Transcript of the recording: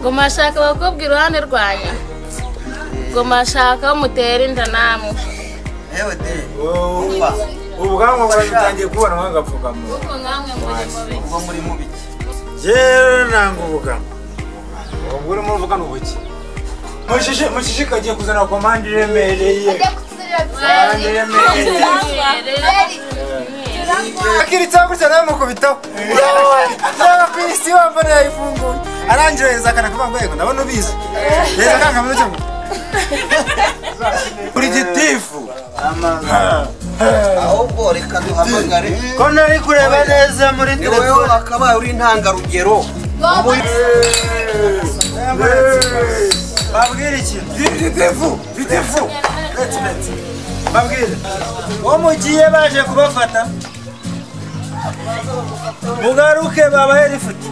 Ngo mashaka abakobwa iruhande rwanyu. Ngo mashaka mutera inda namwe. Yewe de. Ubwanwa bwatangiye kubona nk'agapfukamunwa. Ubwo nkamwe muri mubi. Ubwo muri mubiki. Yewe nanga ubugamo. Ubwo urimo uvuga n'ubuki. Mushishi mushishi kagiye kuzana komande iremereye. Akiritsa gutya nawe mukubitaho. Yewe ku isi wambona yayifunguye. Arangiza akana kuvuga ngo yego ndabona ubizi. Yeza kankamenya cyo. Kuri gitifu. Ahubwo reka duhamagare. Ko nari kureba neza muri telefone. Wowe akabaye uri intangarugero. Babwire iki? Gitifu, gitifu. Let's. Babwire. Uwo mugiye baje kubafata. Mugaruke babahe lifuti.